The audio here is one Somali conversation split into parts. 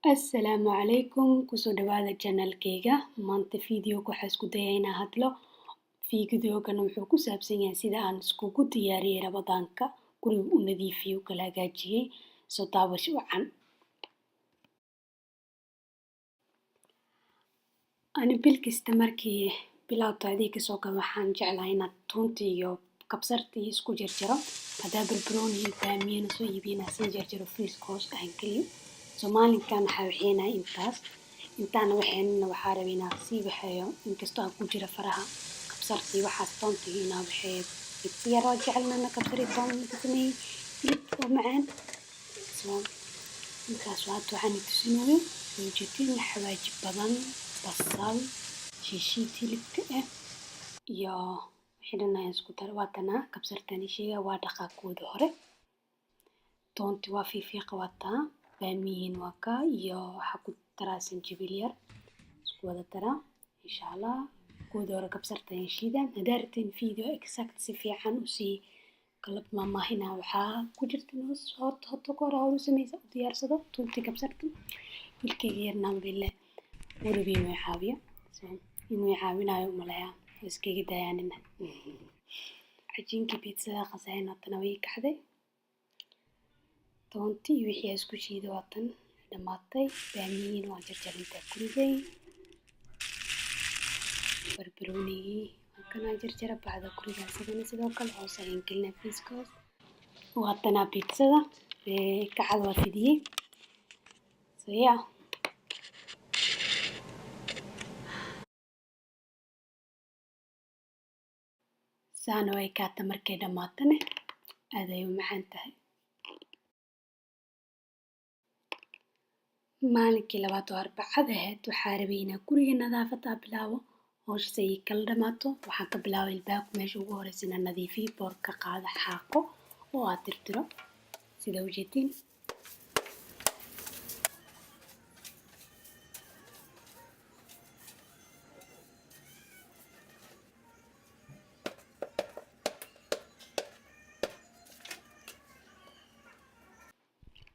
Assalaamu calaykum, kusoo dhawaada channelkayga. Maanta videoga waxaa isku daya inaan hadlo. Videogan wuxuu ku saabsan yahay sida aan iskugu diyaariyey Ramadaanka, guriga u nadiifiyey, u kala hagaajiyey. Soo daawasho wacan. Ani bil kasta markii bilowta adeeg kasoo gado, waxaan jeclahay inaad toonta iyo kabsarta iyo isku jarjaro. Haddaa barbarooni iyo baamiyana soo iibiyana, sii jarjaro, fridge hoos aan geliyo. So maalinkan waxaa waxeenaya intaas intaana waxeenana, waxaa rabay inaan sii waxeeyo, inkastoo aan ku jira faraha kabsarta iyo waxaas, toonta iyo inaan waxeeyo. Pizza yar oo jecelnana, kabsar iyo toon ka sameeyey, hilib oo macaan. So markaas hadda waxaan i tusinayo ujeedin xawaaji badan, basal, shiishiid hilibka ah iyo wixii dhan ayaan isku daray. Waa tanaa kabsartani sheega, waa dhaqaa kooda hore, toonti waa fiifiiqa, waa taa, baamiyiin waa kaa, iyo waxaa ku daraa sanjabiil yar, isku wada daraa insha Allah. Kooda hore kabsarta ayaan shiidaa. Haddaa rabtiin video exact si fiican usii kala maahmaahina, waxaa ku jirta horta horta ka hore u sameysa, u diyaarsado toonti, kabsarta. Wiilkayga yarna alhamdulillah wuu rabay inuu i caawiyo, so inuu i caawinayo umaleeyaa, waa iskaga dayaanina. Cajiinkii pizzada qasayn haddana way kacday, toontii iyo wixii aan isku shiiday waa tan dhamaatay. Baamiyiin waan jarjarintaa ku riday, barbaroonigii waa jarjara, bacda ku ridaa, isagana sidoo kale hoos ayaan gelinaa fridge hoos. Waa tanaa pizzada kacada, waa fidiyey. So yeah, saana way kaata. Markay dhamaatane aad ay u macaan tahay. Maalinkii labaad oo Arbacada ahayd, waxaa rabay inaan guriga nadaafad aa bilaabo, howshaas ay kala dhamaato. Waxaan ka bilaabay albaabka, meesha ugu horeysa inaan nadiifiyo, boor ka qaado, xaaqo oo aad tirtiro, sida ujeedin.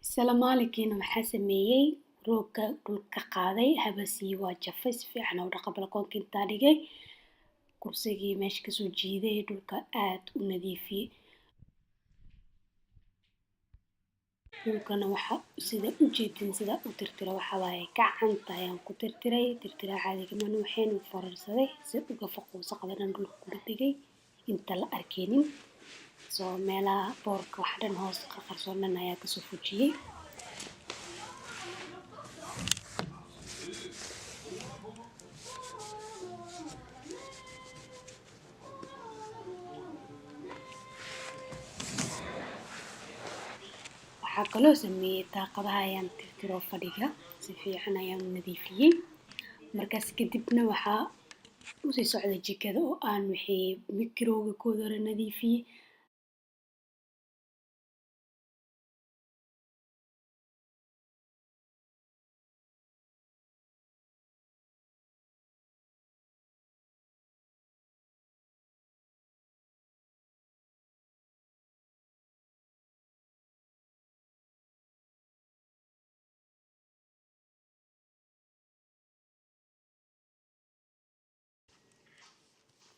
Isla maalinkiina waxaa sameeyey roogga dhulka qaaday, habasii waa jafay, si fiican u dhaqa, balakoonka intaa dhigay, kursigii meesha kasoo jiiday, dhulka aad u nadiifiyey. Dhulkana waxa sida u jeedin sida u tirtira waxa waaye gacanta ayaan ku tirtiray. Tirtira caadiga mana waxeen u forarsaday si uga foqo wasaqda dhan dhulka ku dhigay inta la arkeenin. Soo meelaha boorka wax dhan hoos qarsoon dhan ayaa kasoo fujiyey. Waxaa kaloo sameeyey daaqadaha ayaan tirtiro, fadhiga si fiican ayaan u nadiifiyey. Markaas kadibna waxaa usii socday jikada oo aan wixii mikrowga kooda hore nadiifiyey.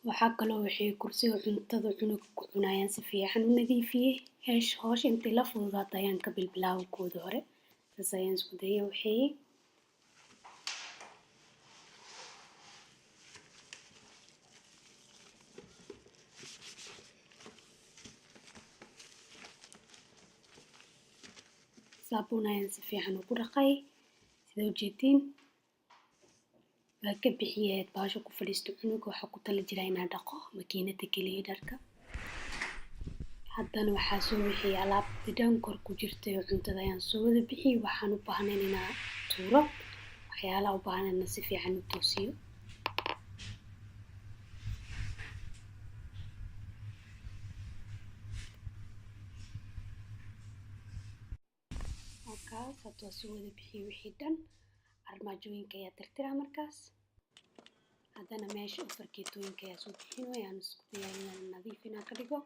Waxaa kaloo wixii kursiga cuntada cunuga ku cunayaan si fiican u nadiifiyey. Heesh hoosh intii la fududaata ayaan ka bilbilaabo kooda hore, saas ayaan isku dayay waxeeyey. Saabuun ayaan si fiican ugu dhaqay, sida ujeediin. Waa ka bixiyay baasha ku fadhiisto cunuga, waxaa ku tala jira inaan dhaqo makiinada geliyo dharka. Haddana waxaa soo wixii alaabta dhan kor ku jirtay oo cuntada ayaan soo wada bixiyey. Waxaan u baahnayn inaan tuuro, waxyaalaha u baahan inaan si fiican u toosiyo. Markaas hadda waa soo wada bixiyey wixii dhan, armaajooyinka ayaa tirtiraa. Markaas haddana meesha oo fargeetooyinka ayaa soo bixin way, aan isku dayaa inaan nadiif inaan ka dhigo.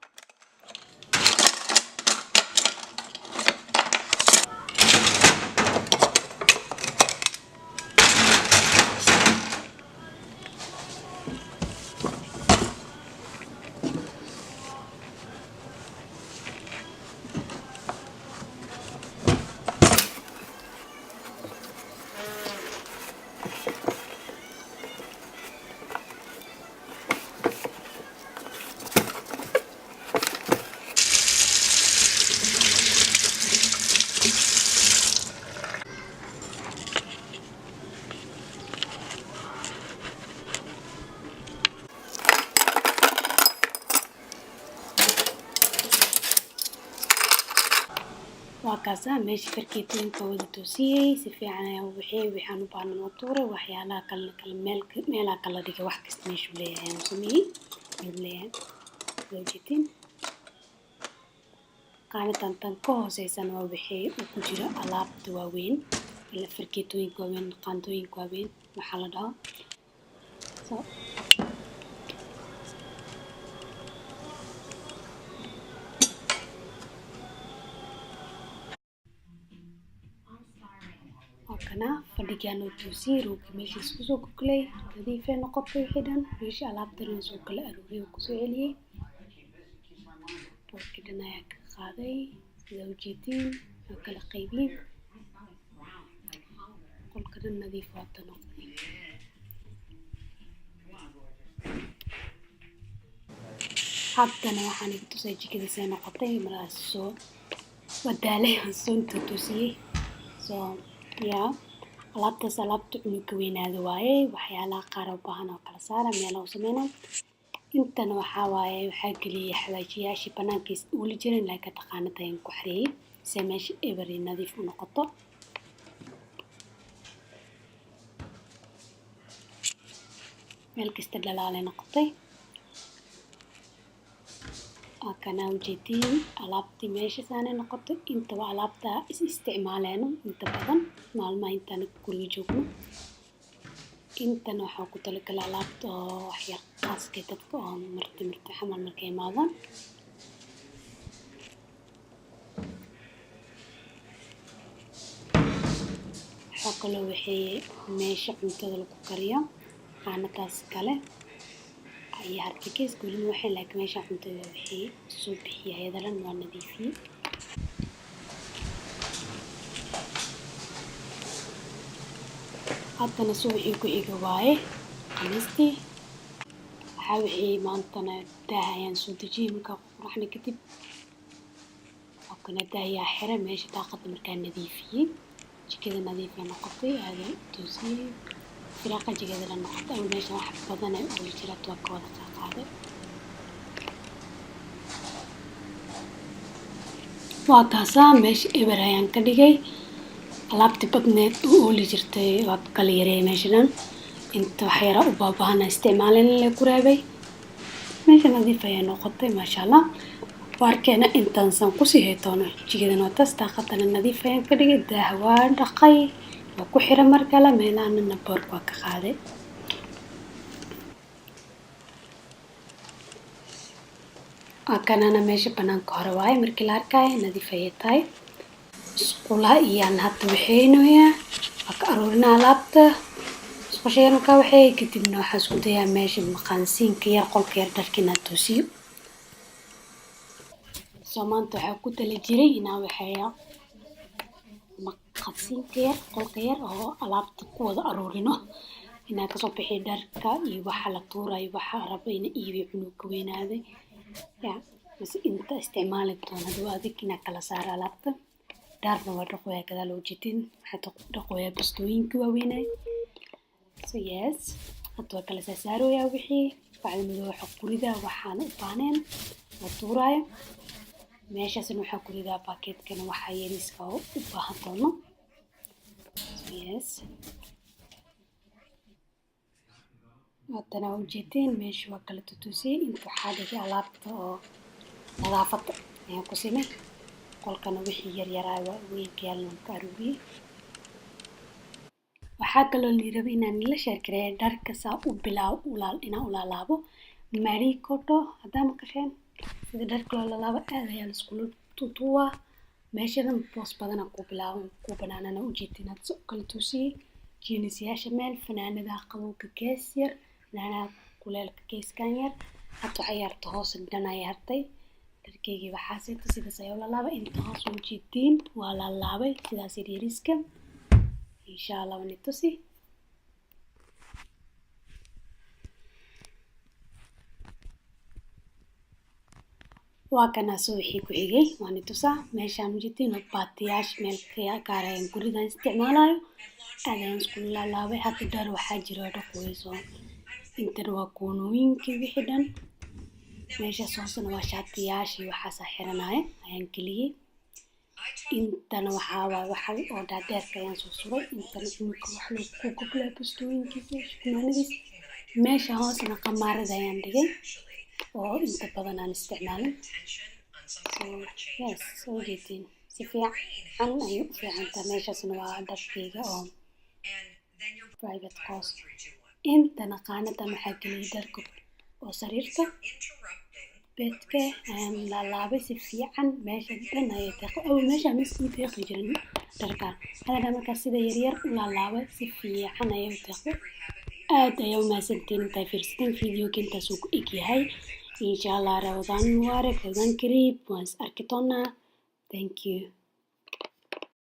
Waa kaasa meesha fargeetooyinka wada toosiyey, si fiican ayaan u wixiyey. Waxaan u baahnan oo tuuray, waxyaalaha kalena kala meel meelaa kala dhigay. Wax kasta meeshuu leeyahay ayaan u sameeyey, meel leeyahay waa jeedin. Qaanadan tan ka hooseysana waa wixii uu ku jiro alaabta waaweyn, ila fargeetooyinka waaweyn, qaandooyinka waaweyn waxaa la dhaho. So waa kana fadhigaan oo toosiyey, roogii meeshiis kusoo goglay, nadiifay noqotay wixii dhan. Meesha alaabtana waa soo kala aruuriyay oo kusoo celiyey, boorkii dhan ayaa ka qaaday sida ujeediin, waa kala qaybiyey. Qolka dhan nadiif waata noqday. Haddana waxaan iga tusay jikada see noqotay. Markaas soo wadaalay, waan soo toosiyey. So yeah, alaabtaas alaabta cunuga weynaada waaye. Waxyaalaha qaar u baahan oo kala saara, meelaha u sameynaa. Intana waxaa waaye waxaa geliyey xawaajiyaashii banaanka uuli jirin, laakiin taqaanada ayaan ku xareeyey si meesha eber nadiif u noqoto. Meel kasta dhalaalay noqotay. Waa kana ujeediin alaabtii meesha saanay noqotay. Intaba alaabta is isticmaaleeno inta badan maalmaha intaan guriga joogno. Intana waxaa ku talagalay alaabta oo waxyar khaaska dadka oo marti marti xamal markay imaadaan. Waxaa kaloo waxay meesha cuntada lagu kariyo, qaanadaas kale ayaa hartay geeska weli ma waxay, laakiin meesha cuntada waxay soo bixiyay ayadalan waa nadiifiyey. Haddana subaxii ku xiga waaye, Khamiistii. Waxaa wixii maantana daaha ayaan soo dejiyey markaa quraxna kadib. Waa kana daahiyaa xiray meesha daaqada markaa nadiifiyey. Jikada nadiif ay noqotay, aad u toosiyey. Firaaqa jikada la noqotay, awal meesha wax badan ay ugu jiraat waa ka wada qaaday. Waa kaasaa meesha eber ayaan ka dhigay. Alaabtii badneed u ooli jirtay waa kala yareeyay meesha dhan. Inta wax yara u baabahana isticmaalin la ku reebay. Meesha nadiif ayay noqotay, maasha Allah. Waarkeena intaansan kusii haytoono. Jikadana waa taas, daaqadana nadiif ayaan ka dhigay, daaha waa dhaqay, waa ku xiray mar kale, meelahanana boorka waa ka qaaday. Waa kanana meesha banaanka hore waaye, markii la arkaayo nadiif ayay tahay. Musqulaha iyaan hadda waxaynoyaa, waa ka aruurinaa alaabta musqusha yar markaa waxeey. Kadibna waxaan isku dayaa meesha maqaansiinka yar, qolka yar dharka inaan toosiyo. Soo maanta waxaa ku tali jiray inaan waxeeyo maqaansiinka yar, qolka yar oo alaabta ku wada aruurino, inaan kasoo bixiyo dharka iyo waxa la tuurayo, waxa rabo ina iibiyo cunuga weynaaday ya mase inta isticmaali doono haduu adig inaan kala saaro alaabta. Dhaarna waa dhaqoyaa gadaal oo jeedin, waxaa dhaqoyaa bustooyinka waaweynay. So yes, hadda waa kala saarooyaa wixii bacda madow, waxaa ku ridaa waxaan u baahneen la tuuraayo. Meeshaasna waxaa ku ridaa baakeedkana waxaa yariiska oo u baahan doono. So yes, haddana waa ujeedeen meesha waa kala tutusiyey. Inta waxaa dhigay alaabta oo nadaafadda ayaan ku simay. Qolkana wixii yaryaraay waa weynka yaalna waan ka aruuriyey. Waxaa kaloo la rabay inaan la sheergareeyo dharka saa u bilaaw inaan u laalaabo Marie Kondo. Haddaa maqasheen sida dharka loo laalaabo, aad ayaa la iskula tutuwaa. Meeshadan boos badana ku bilaaban ku banaanana ujeedin. Hadda si u kala toosiyey jeansyaasha meel, fanaanadaha qabowga gees yar, fanaanadaha kuleelka geeskan yar. Hadda waxay hartay hoos dhan ayay hartay dharkeygii waxaaseta sidaas ayaa u laalaabay. Inta hoos ujeediin waa laalaabay sidaas yaryariska. Insha Allah waan tusi. Waa kana subaxii ku xigay, waan tusaa meeshaan ujeediin oo baatiyaasha meel gaar ayaan ku ridaan isticmaalayo, aad ayaan isku laalaabay. Hadda dhar waxaa jira dhaqweyso. Intana waa koonooyinkii wixii dhan. Meeshaas hoosena waa shaatiyaashii waxaasaa xiranaya ayaan geliyey. Intana waxaa waaye waxa oo dhaadheerka ayaan soo suray. Intana cunuga wax lagu ku goglaa, bustooyinkiisa, shukumaanadiisa. Meesha hoosna qamaarada ayaan dhigay oo inta badan aan isticmaalin. So yes, soo jeedin, si fiican ayay u fiicantahay. Meeshaasna waa dharkayga oo private course. Intana qaanadan waxaa geliyay dharka oo sariirta bedka ayaan laalaabay si fiican. Meesha dhan ayay deeqay. Awal meesha ma sii deeqi jirin dharkaan. Hadda markaas sida yaryar u laalaabay, si fiican ayay u deeqday. Aad ayaa u mahadsantihiin intaa fiirsateen videoga. Intaasuu ku eg yahay. Insha Allah, Ramadaan mubaarak, Ramadaan kariim. Waan is arki doonaa. Thank you.